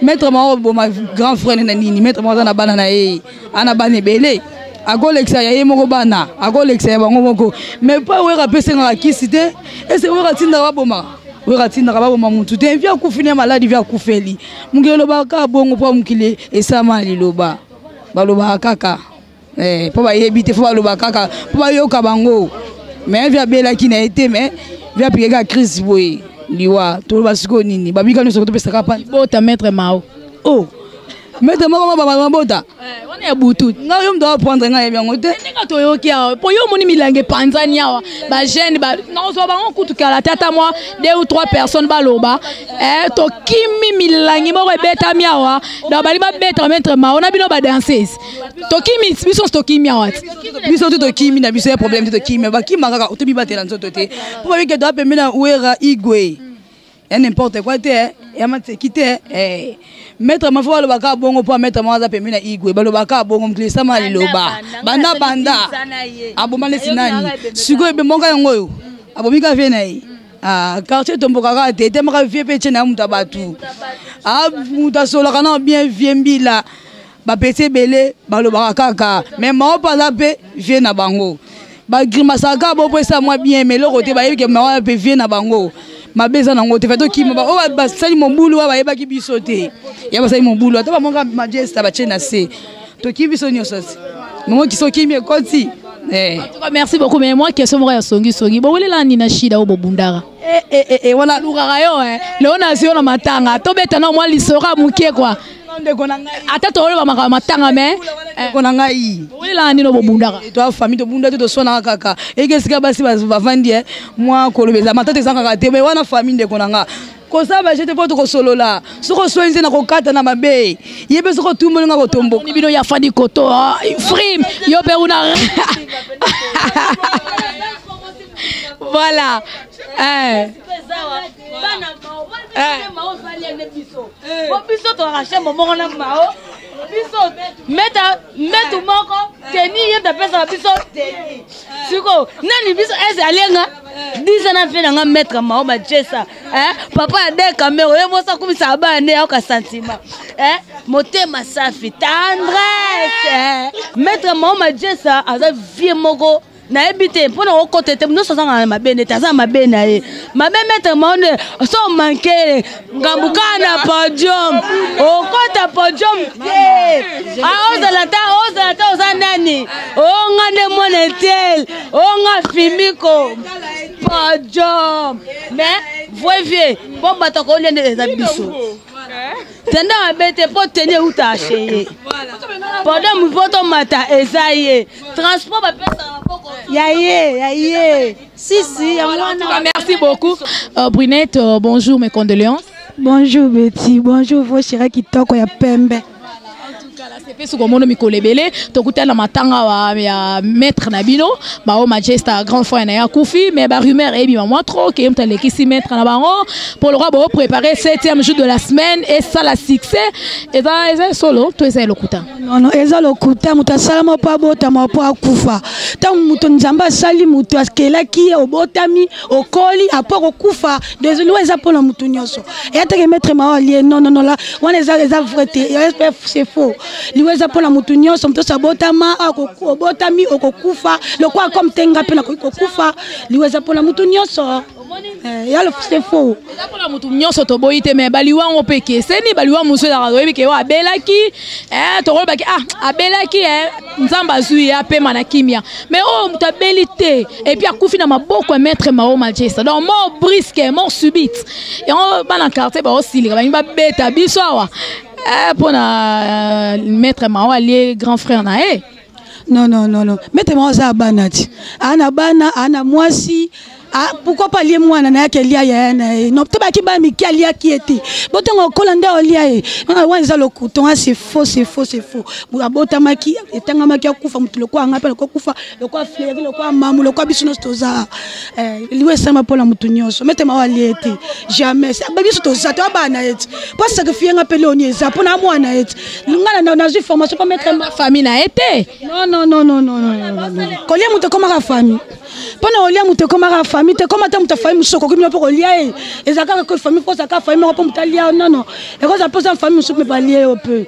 Maître Mao boma grand frère na nini? Maître Mao aza na bana na ye, ana bana ebele, akolekisa ya ye moko bana, akolekisa ya bango moko. Mais pa Wera apesengaka kisi te, ese Wera atindaka babomaka, Wera atindaka baboma mutu te. Vi akufi na maladi, vi akufeli. Mokili elobaka kaka bongo, mpo mokili esalama na liloba, balobaka kaka mpo bayebi te, fo baloba kaka mpo bayoka bango. Mais vi abelaki na ye te, mais vi apike kaka crise boye, liwa. Toloba sikoyo nini? Babika nyonso topesaka pa bota maître Mao. Oh, maître moko mabota wana ya butu. Ngai yo moto aprendre, ngai yebi yango te. Ndenge toyoki awa, po yo omoni milangi epanzani awa, bajeune nazwa bango kutu kala te, ata mwa deux ou trois personnes baloba tokimi milangi moko ebetami awa, donc bali babeta maître Mao na bino badanseuse, tokimi biso nyonso, tokimi awa ti. Biso te tokimi na biso ya problème te, tokimi bakima kaka, tomibatela nzoto te, mpo babike toa pembeni na Wera Igwe ya n'importe quoi te, ya mateki te. Maître Mafo balobaka bongo mpo maître moko aza pembeni na Igwe, balobaka bongo. Mokili esama liloba, banda banda aboma neti nani sikoyo ebemboka yango oyo abomi ka vie na ye. Quartier tombokaka te, etemaka vie mpe tie na ye moto ya bato, moto asolaka na bien vie mbila bapeti ebele balobaka kaka. Mais Mao mpe aza mpe vie na bango, bagrimasaka kaka bo mpo esala mwa bien, mais eloko te. Bayebi ke Mao mpe vie na bango, mabe eza nango te. Fa tokima oyo basali mobulu oyo bayebaki biso te, ya basali mobulu ata bamonga majesta batie na se, tokimi biso nyonso ti momoki soki okimi ekoti. En tout cas, merci beaucoup. Mais moi, question moko ya songi songi. Bowelela nini na shida oyo bobundaka? Wana lukaka yo leo na zio na matanga. Tobeta na mwa lisora moke quoi. Ndeko na ngai. Ata toloba makambo matanga mais ndeko na ngai. Bowelela nini bobundaka? To famille tobunda te, toswanaka kaka. Eke esika basi bavandi mwa koloba eza matata eza kaka te, mais wana famille ndeko na nga. Kosala bajete mpo tokosolola, soki oswani te na kokata na mabe ye mpe, soki otumboli nga kotomboka. Bino ya fandi koto frim yo mpe una voilà. Po biso tozalaka chambre moko na Mao, biso meta mbetu moko, teni ye moto apesaka biso teni. Sikoyo nani biso ese alenga 10 ans na vie nanga maître Mao Majesa, papa ya de camero ye mosa akumisaka bana nde ayoka sentiment, motema safi tendresse. Maître Mao Majesa aza vie moko nayebi te mpona kokota te, nyonso azanga na mabe nde te, aza na mabe na ye mabe. Maître Mao nde so manke ngambu kaka na podium, okota podium te, ozala ta ozala ta oza nani, onga nde mwana etel, onga fimiko podium. Mais vrai vie mpo bato akolia nde eza biso tenda mabe te, mpo teni euta chez ye, podium mpo tomata eza ye, transport bapesaka maboko ya ye ya ye sisi yango Voilà, en tout wana. cas, merci beaucoup. Brunette, bonjour, mes condoléances. Bonjour Betty, bonjour vos chéri kitoko ya pembe. Mpe soki omoni mikolo ebele tokutana na matanga wa ya maître na bino Bao Majesta, grand frère na ye akufi, mais barumeur eyebima mwa trop ke ye moto alekisi maître na bango mpo lokwa boopréparé 7e jour de la semaine esala succès. Eza solo to eza elokuta? Non, non, eza lokuta. Moto asalama mpo abotama, mpo akufa. Ntango moto Nzambe asali moto, akelaki ye, obotami, okoli, apo kokufa. Désolé, eza mpona moto nyonso eya teke maître Mao alie. Non, non, non, la wana eza vrai te, c'est faux. Liwa eza mpona moto nyonso, moto nyonso abotama, obotami okokufa lokola comme te nga mpe nakoki kokufa. Liwa eza mpona moto nyonso, ya c'est faux. Eza mpona motu nyonso, toboyi te, mais baliwa yango mpe ekeseni. Baliwa mosusu ezalaka toyebi ke oyo abelaki, tokolobaki ah abelaki, Nzambe azwi ye apema na kimia. Mais oyo moto abeli te et puis akufi na maboko ya maître Mao Majesta, donc mort brusque, mort subite. Yango bana quartier baosilika, balingi babeta biso awa mpona maître Mao alie grand frère na ye. Non, non, non, non. Maître Mao aza bana ti. Ana bana, ana mwasi. Ah, pourquoi pas lier mwana na yake lia ya na ye. Non, to baki ba miki alia ki ete. Botongo okola nde olia ye. Wana wana eza lokuta, wana c'est faux, c'est faux, c'est faux. Abotamaki, etangamaki akufa mutu lokola nga pe lokola kufa, lokola Fleuri, lokola mamu, lokola biso nyonso toza. Eh, liwa esalama mpo na mutu nyonso. Maître Mao alie te. Jamais. Ba biso toza, to bana ye ti. Po sacrifier nga pe leoni eza mpo na mwana ye ti. Nga na nazwi formation pa maître Mao. Famille na ye te. Non, non, non, non, non, non, non. Kolia mutu ekomaka famille. Mpo na kolia moto ekomaka famille te, koma te moto ya famille mosusu okoki bino mpo kolia ye eza kaka ko famille mpo ozalaka famille moko mpo moto alia nono ekozala mpo oza famille mosusu mpe balie yo mpe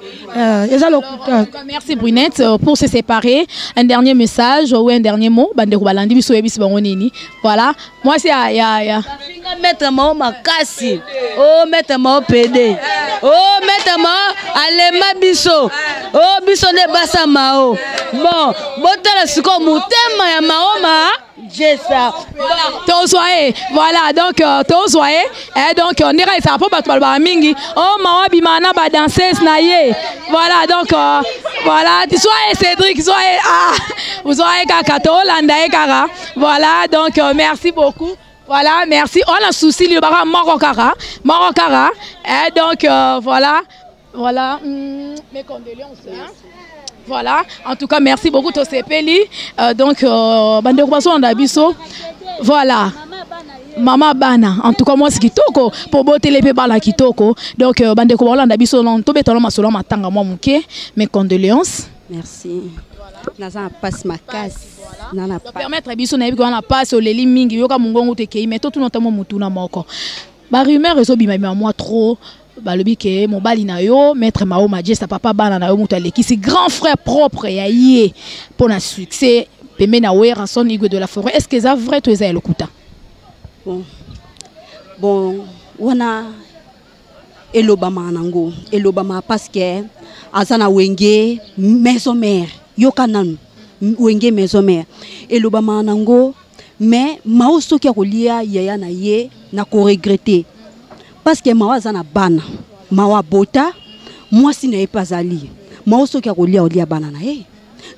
eza lokuta. Merci Brunette pour se séparer un dernier message ou un dernier mot bandeko balandi biso oyebisi bango nini. Voilà, moi c'est ya ya ya Finga maître Mao makasi. Oh maître Mao PD. Oh maître Mao alema biso. Oh biso nde basa Mao. Bon, botala sikoyo motema ya Mao ma Jessa. Tozwa ye. Voilà, donc tozwa ye. Eh, donc ndeka ezala mpo bato balobaka mingi. Oh Mao abima na ba danseuse na ye. Voilà, donc voilà, soyez Cédric, soyez ah, soyez kaka tolanda ye kaka. Voilà, donc merci beaucoup. Voilà, merci. On a souci, il y aura moko kaka, moko kaka. Eh, donc voilà, voilà, mes condoléances. Hein. Voilà, en tout cas, merci beaucoup Tosepeli. Donc, bande baso na biso. Voilà. Mama bana, en tout cas moi c'est kitoko pour botele pe bana kitoko. Donc bande ko bolanda biso non to betalo masolo matanga moi muke. Mes condoléances. Merci. Naza na passe makasi. Nana pa. Permettre biso na yebi ko na passe oleli mingi yoka mungongo te kei mais to tuna tamo mutuna moko. Ba rumeur ezo bima bima moi trop. Balobi ke mobali na yo maître Mao Majesta papa bana na yo mutu alekisi grand frère propre ya ye pour na succès pembe na Werrason Igwe de la forêt. Est-ce que ça vrai to eza lokuta? Bon. Bon, wana elobama nango, elobama parce que aza na wenge maison mère. Yoka nanu wenge maison mère. Elobama nango mais Mao soki akolia yaya na ye na ko regretter. Parce que Mao aza na bana. Mao abota mwasi na ye pazali. Mao soki akolia olia bana na ye.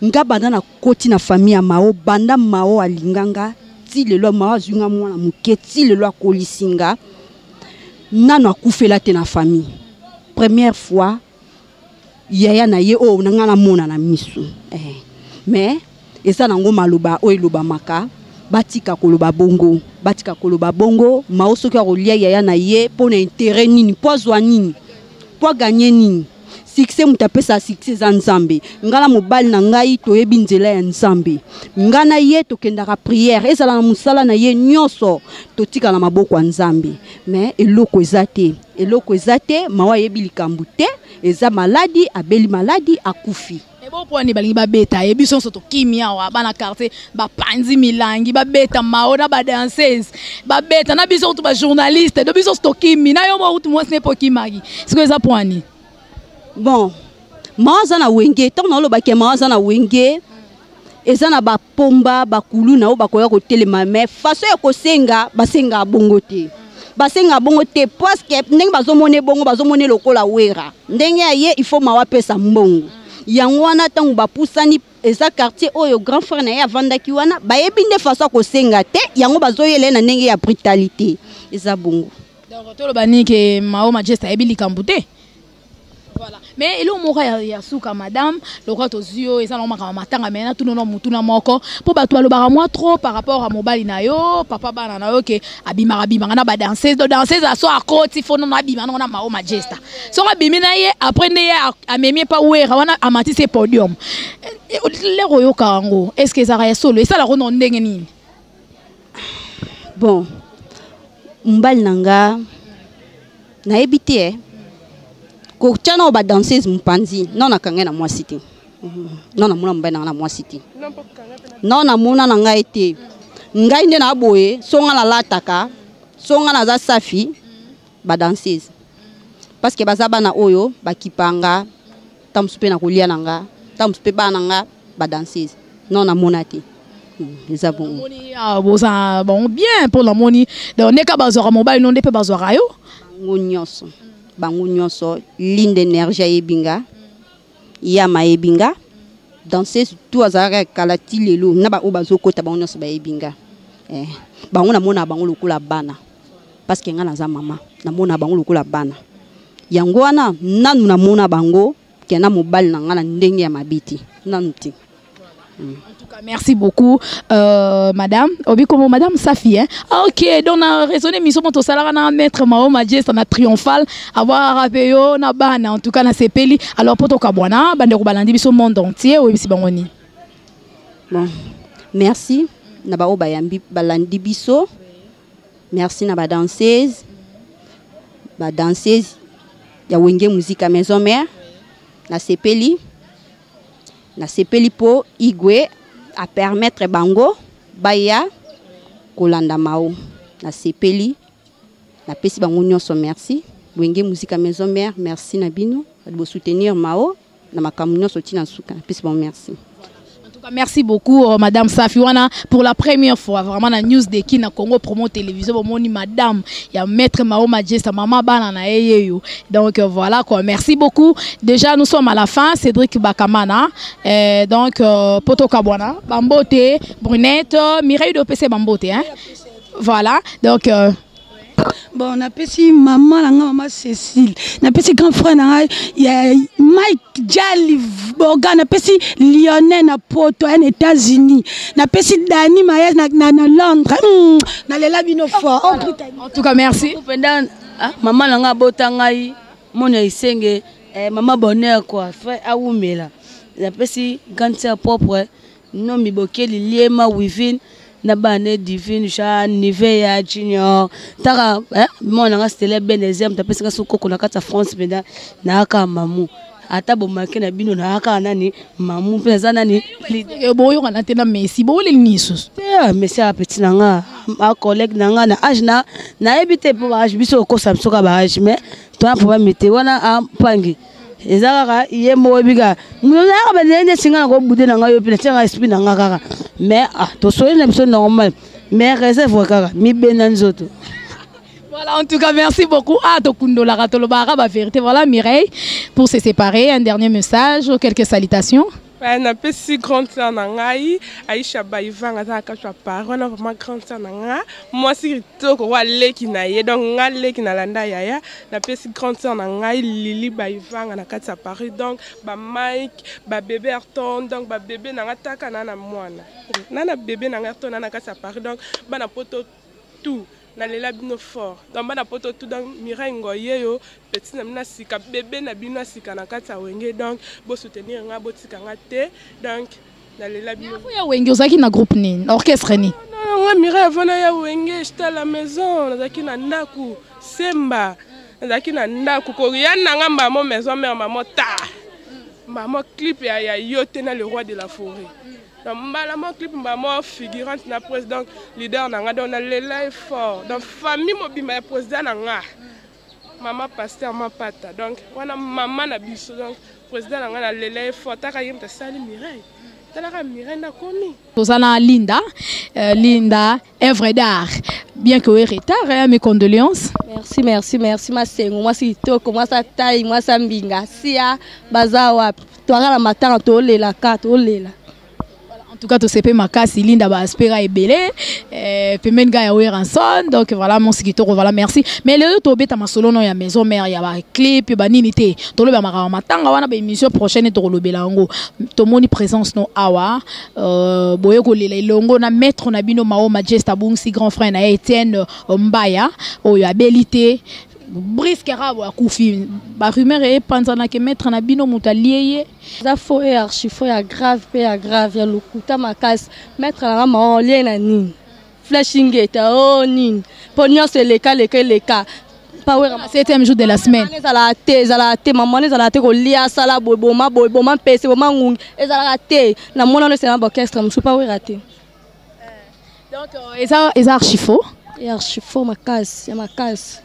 Nga banda na koti na famille ya Mao, banda Mao alinganga ti lelo Mao azwinga mwana moke ti lelo akolisinga. Nano akufela te na famille. Première fois yaya na ye oyo na nga na mona na misu. Mais eza nango maloba oyo elobamaka, batika koloba bongo, batika koloba bongo. Mao soki akolia yaya na ye mpo na intérêt nini, mpo azwa nini, mpo aganye nini. Succès moto apesa succès eza Nzambe. Nga na mobali na ngai toyebi nzela ya Nzambe. Nga na ye tokendaka prière, ezala na mosala na ye nyonso totika na maboko ya Nzambe. Mais eloko eza te, eloko eza te, Mao ayebi likambo te, eza maladi, abeli maladi, akufi. Ebo pwani balingi babeta ye biso nyonso tokimi awa bana quartier bapanzi milangi babeta Mao na ba danseuse babeta na biso kutu ba journaliste do biso tokimi na yo moko kutu mwasi ne pokimaki sikoyo eza pwani. Bon, Mao aza na wenge, ntango nalobaki Mao aza na wenge eza na bapomba bakulu na oyo bakoya kotelema, mais façon ya kosenga basenga bongo te. Basenga bongo te parce que ndenge bazomone bongo bazomone lokola wera. Ndenge ya ye il faut Mao apesa mbongo. Yango wana ntango bapusani eza quartier oyo grand frère na ye avandaki wana, bayebi nde façon ya kosenga te, yango bazoyela ye na ndenge ya brutalité. Eza bongo. Donc toloba nini ke Mao Majesta ayebi likambo te? Voilà. Mais eloko moko ya suka madame, lokola tozwi yo eza na makambo matanga, mais natuna na mutuna moko po bato balobaka mwa trop par rapport à mobali na yo, papa bana na yo ke abimaka bimaka na ba danseuse, donc danseuse aso akoti fo nono abima na Mao Majesta. Soko abimi na ye après nde ye amemi pa wera wana amatisi podium. Lero oyoka yango, est-ce que ezalaka ya solo? Esalaka no ndenge nini? Bon, mobali na nga nayebi te, Kotia na ba danseuse mopanzi, non nakanga na mwasi te. Non namona mobali na nga na mwasi te. Non namona na ngai te. Ngai nde na boye, so nga nalataka, so nga naza safi ba danseuse. Parce que baza bana oyo bakipanga, ta mosusu pe na kolia na nga, ta mosusu pe bana nga ba danseuse. Non namona te. Eza bongo. Namoni, ah, boza bon bien pour namoni. Donc neka bazwaka mobali non nde pe bazwaka yo. Bango nyonso. Bango nyonso, ligne d'énergie ayebinga, yama ayebinga, Danseuse tout azalaka kala ti lelo na baoyo bazokota bango nyonso bayebi nga. Eh, bango namona bango lokola bana parce que nga naza mama, namona bango lokola bana. Yango wana nanu namona bango ke na mobali na nga na ndenge ya mabe te, nanu te. En tout cas, merci beaucoup, madame. Obi comme madame Safi, hein. Ah, ok, donc on a raisonné mission pour salara na maître Mao Majesta na triomphal, avoir rappelé na bana, en tout cas na sepeli. Alors pour tokabwana, bande ko balandi biso monde entier, obi si bangoni. Bon, merci na ba obayambi balandi biso. Merci na ba danseuse. Ba danseuse ya Wenge Musica Maison Mère na sepeli. Nasepeli po Igwe a permettre bango baya kolanda Mao. Nasepeli, napesi bango nyonso merci. Wenge Musica Maison Mère, merci na bino bo soutenir Mao na makambo nyonso tina suka. Napesi bango merci. En tout cas, merci beaucoup, Madame Safiwana, pour la première fois, vraiment, la news de Kin Congo Promo Télévision, bon, moni, Madame, il y a Maître Mao Majesta, Maman Banana, eh, eh, Donc, voilà, quoi. Merci beaucoup. Déjà, nous sommes à la fin. Cédric Bakamana, donc, Poto Kabwana, Bambote, Brunette, Mireille de PC Bambote, hein. Voilà. Donc, bon, on a petit maman, la maman Cécile, on a petit grand frère, il y a Mike Jali Boga, on a petit Lionel na Poto, en États-Unis, on a petit Dani Maes na, na, na Londres, na les labino fort. Oh, Britannie. En tout cas, merci. Pendant, ah, maman nanga botangai, mon esenge, eh, maman bonheur quoi, frère Aoumela. On a petit grand sœur propre, non mi bokeli liema wivine. Na bana divine ja Nivea Junior taka eh mona nga stele benezem tapesi nga sokoko na kati ya France penda na aka mamu ata bomake na bino na aka nani mamu pe za nani e boyo kana tena Messi bo le nisus te Messi a petit na nga a collègue na nga na âge na na ebite po âge biso ko sa biso ka ba âge mais toi pour mete wana a pangi eza kaka ye moko ebika nayaka bandele nde esinga na kobude na ngai yo mpe natianga esprit na nga kaka mais ah, tosoli na biso normal mais réserve kaka mibenda nzoto. Voilà, en tout cas, merci beaucoup. Ah, Tokundola, Ratolobara, ba vérité. Voilà, Mireille, pour se séparer, un dernier message, quelques salutations. Ouais, na pesi grande sœur na ngai, Aïcha Baivanga, aza na kati ya Paris, wana vraiment grande sœur na nga. Mwasi kitoko, wa leki na ye. Donc, nga leki na landa yaya. Na pesi grande sœur na ngai, Lili Baivanga, na kati ya Paris. Donc, ba Mike, ba bébé Ayrton, donc ba bébé na nga taka na na mwana. Na na bébé na nga Ayrton, na na kati ya Paris. Donc, bana poto tout. Nalela bino fort. Donc bana poto tout, donc Mireille Ngoyeyo, petit na bino sika, bébé na bino sika na kati ya Wenge. Donc bo soutenir nga, bo tika nga te. Donc nalela bino. Ya Wenge ozaki na groupe nini? Orchestre nini? Non, non, nga Mireille avant na ya Wenge, j'étais à la maison, nazaki na ndaku, Semba. Nazaki na ndaku, ko ya na nga maman maison mère maman ta. Maman clip ya ya yote na le roi de la forêt. Donc, mbala mo clip maman figurante na président leader na nga, donc na lela est fort. Donc famille mobimba ya président na nga. Maman pasteur ma pata. Donc wana maman na biso, donc président na nga na lela est fort. Taka yemta sali Mireille. Talaka Mireille na komi. Tozana Linda, Linda œuvre d'art. Bien que retard, hein, mes condoléances. Merci, merci, merci ma sengo. Moi si kitoko, moi sa taille, moi sa mbinga. Sia bazawa. Toi la matin to lela ka to lela. En tout cas, to sepe makasi Linda ba aspera ebele pembeni ga ya Werrason. Donc voilà mon sikitoko, voilà merci. Mais le to beta masolo no ya maison mère ya ba clip ba nini te. To loba makama matanga wana ba émission prochaine to lobela ngo. To moni présence no awa boye ko lela elongo na maître na bino Mao Majesta Bungsi grand frère na Etienne Mbaya oyo abelité brisque rabo akufi ba rumeur e panzana ke maître na bino muta lieye. Za faux et archi faux ya grave pe ya grave ya lokuta makasi. Maître na mama o lie na nini? Flèche ingeta o nini? Po nyonso eleka leka eleka. Power septième jour de la semaine. Ezala te, ezala te, maman ezala te ko lia sala boy boma boy boma pese boma ngungi. Ezala te na mona no c'est un orchestre musu power te. Donc eza eza archi faux. Et archi faux makasi, ya makasi.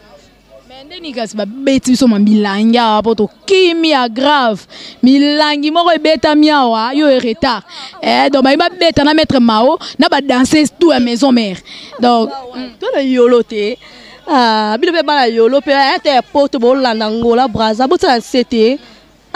Mais ndeni kasi ba beti biso ma milangi awa po to kimi ya grave. Milangi moko ebeta miawa yo e retard. Donc ba ba beta na maître Mao na ba danser tout à maison mère. Donc to na yolo te. Ah, bino pe bana yolo pe ete poto bo landa Angola Brazza bo tsala sete.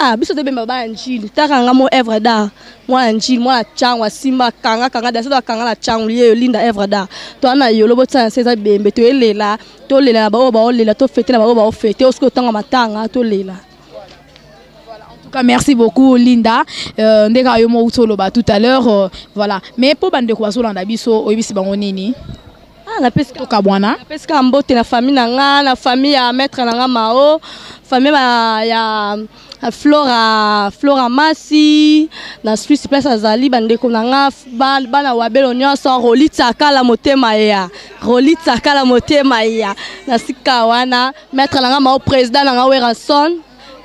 Ah, biso tobemba bana njili taka nga mo œuvre d'art mwana njili mwana cango asimba kanga kanga dasi akanga na cango ye olinda œuvre d'art toa na yolo botia na se eza bembe toyelela tolela na baoyo baolela tofete na baoyo baofete oyo soki otanga matanga tolela. En tout cas, merci beaucoup Linda. Ndeka yo mo utoloba tout à l'heure voilà. Mais po bande ko bazolanda biso oyebisi bango nini? Ah, napesi tokabwana. Napesi kaka mbote na famille na nga, na famille ya maître na nga Mao, famille ya Flora, Flora Masi na Suisse place azali, bandeko na nga bana wabelo nyonso, Roli Tsakala motema ya Roli Tsakala motema ya na sika wana maître na nga Mao, président na nga Werrason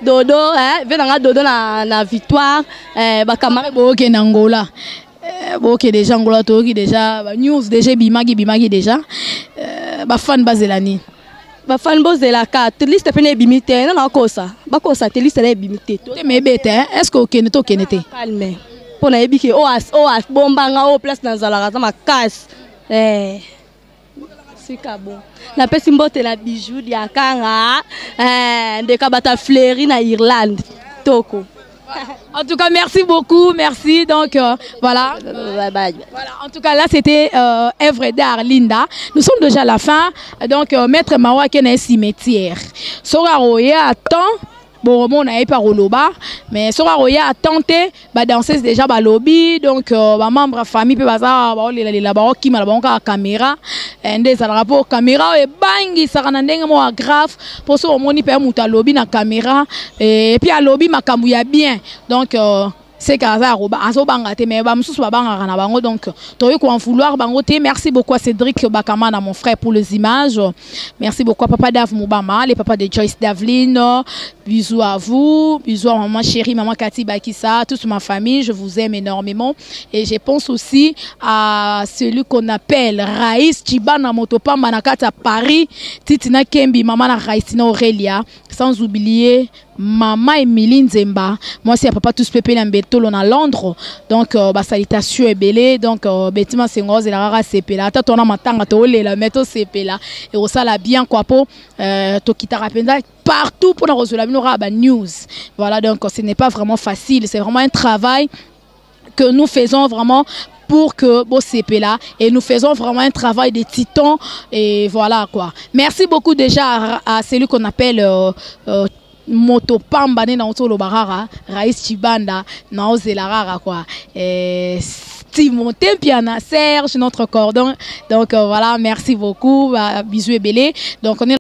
Dodo, eh, ve na nga Dodo na Victoire, eh, ba camarade boke na Angola. Boke déjà Angola, toyoki déjà ba news déjà ebimaki, bimaki déjà. Ba fan bazela nini? Ba fan bozelaka te, liste pene ebimi te, nana bakosa, bakosa te, liste na ebimi te. Te me ebeta, hein? Est-ce que okende to okende te? Calme. Mpo nayebi ke oyo abombanga oyo place nazalaka aza makasi. Eh. Sika bon. Napesi mbote na bijou diakanga, eh, ndeka bata fleuri na Irlande. Toko. En tout cas, merci beaucoup, merci. Donc, voilà. Bye bye. Voilà. En tout cas, là, c'était œuvre d'art, Linda. Nous sommes déjà à la fin. Donc, Maître Mawa qui est un cimetière. Sora Roya attend. Bon, on a pas roloba, mais Sora Roya a tenté, bah, danseuse déjà, bah, lobby, donc, bah, membre famille, pe, bah, ça, bah, oh, les, les, les, bah, oh, qui m'a, bah, encore caméra, nde ezalaka po caméra oyo ebangisaka na ndenge moko ya grave, po soki omoni mpe moto alobi na caméra, et puis alobi makambo ya bien, donc c'est que aza aroba, azobanga te, mais ba mosusu babangaka na bango, donc toyoki ko en vouloir bango te. Merci beaucoup à Cédric Bakamana, mon frère, pour les images. Merci beaucoup à Papa Dave Mubama, les papas de Joyce Daveline. Bisous à vous, bisous à maman chérie, maman Cathy Bakissa, toute ma famille, je vous aime énormément. Et je pense aussi à celui qu'on appelle Raïs Chibana Motopamba na kati ya Paris, Titina Kembi, maman na Raïsina Aurélia, sans oublier Maman Emilie Nzemba, moi c'est papa tous pépé na Mbetolo na Londres. Donc ba salutation ebele, donc Betima Sengoz la rara sepela. Ata tona matanga to lela mais to sepela et au sala bien quoi po to kitara penza partout pour na rozola bino ba news. Voilà, donc ce n'est pas vraiment facile, c'est vraiment un travail que nous faisons vraiment pour que Bosepela, et nous faisons vraiment un travail de titan, et voilà quoi. Merci beaucoup déjà à celui qu'on appelle Moto Pamba né na Otolo Barara, Raïs Chibanda, na Ozela Rara quoi. Et Timothée Piana, Serge, notre cordon. Donc voilà, merci beaucoup, bah, bisous et belé. Donc on est